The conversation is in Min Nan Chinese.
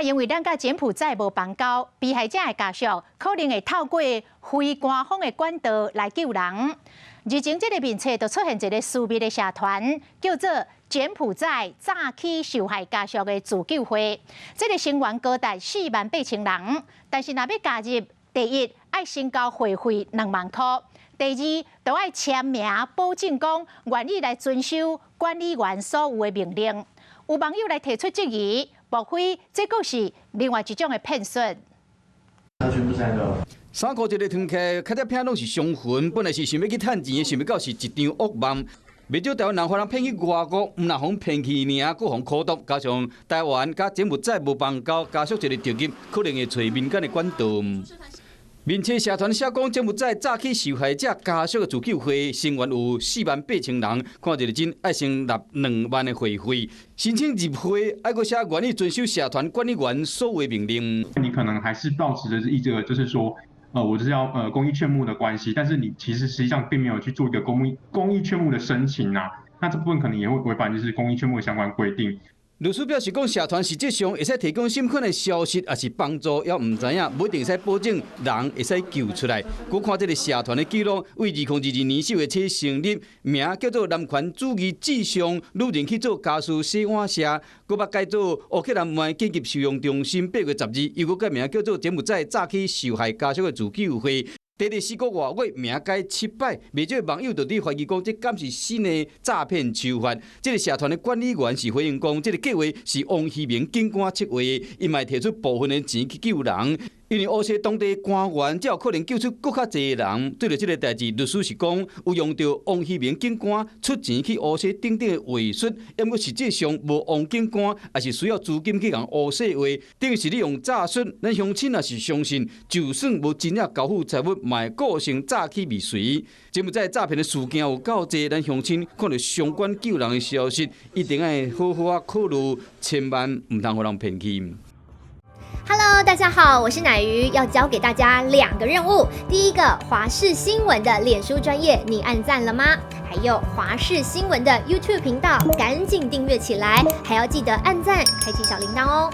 因為咱佮柬埔寨無邦交，被害者的家屬可能會透過非官方的管道來救人。日前，這个面冊就出現一个私密的社團，叫做柬埔寨詐欺受害家屬的自救會。這个成員高達4萬8千人，但是若欲加入，第一愛先交會費2萬箍，第二都愛簽名保證講願意來遵守管理員所有的命令。有網友來提出質疑，莫非這閣是另外一種的騙術？衫褲一个脫起，較這片攏是傷痕。本來是想欲去趁錢的，想袂到是一場噩夢。袂少台灣人予人騙去外國，毋但予人騙去爾，閣予人苦毒。加上台灣佮柬埔寨無邦交，家屬一个著急，可能會揣民間的管道。面冊社團寫講，柬埔寨詐欺受害者家屬的自救會成員有4萬8千人，看一個真愛先納2萬的會費，申請入會愛閣寫願意遵守社團管理員所有命令。你可能還是抱持著一個，就是說，我就是要公益勸募的關係，但是你其實實際上並沒有去做一個公益勸募的申請啊，那這部分可能也會違反就是公益勸募的相關規定。律師表示講，社團實際上會使提供啥物款的消息，抑是幫助，猶毋知影，無一定會使保證人會使救出來。閣看這个社團的記錄，為2022年4月初成立，名叫做男權主義至上女人去做家事洗碗社，閣捌改做烏克蘭萬緊急收容中心8月12，又閣改名叫做柬埔寨詐欺受害家屬的自救會。第二四個外月名改七擺，袂少網友就佇懷疑講，這敢是新的詐騙手法？這个社團的管理員是回應講，這个計劃是王希明警官策劃的，伊嘛會提出部分的錢去救人。因為烏西當地官員才有可能救出閣較濟人。對著這个代誌，律師是講有用著王希明警官出錢去烏西等等的話術，毋過實際上無王警官，抑是需要資金去共烏西話，等於是利用詐術。咱鄉親若是相信，就算無真正交付財物，嘛會構成詐欺未遂。柬埔寨詐騙的事件有夠濟，咱鄉親看著相關救人的消息，一定愛好好仔考慮，千萬毋通予人騙去。 Hello，大家好，我是乃瑜，要交給大家兩個任務。第一個，華視新聞的臉書專頁，你按讚了嗎？還有華視新聞的 YouTube 頻道，趕緊訂閱起來，還要記得按讚，開啟小鈴鐺哦。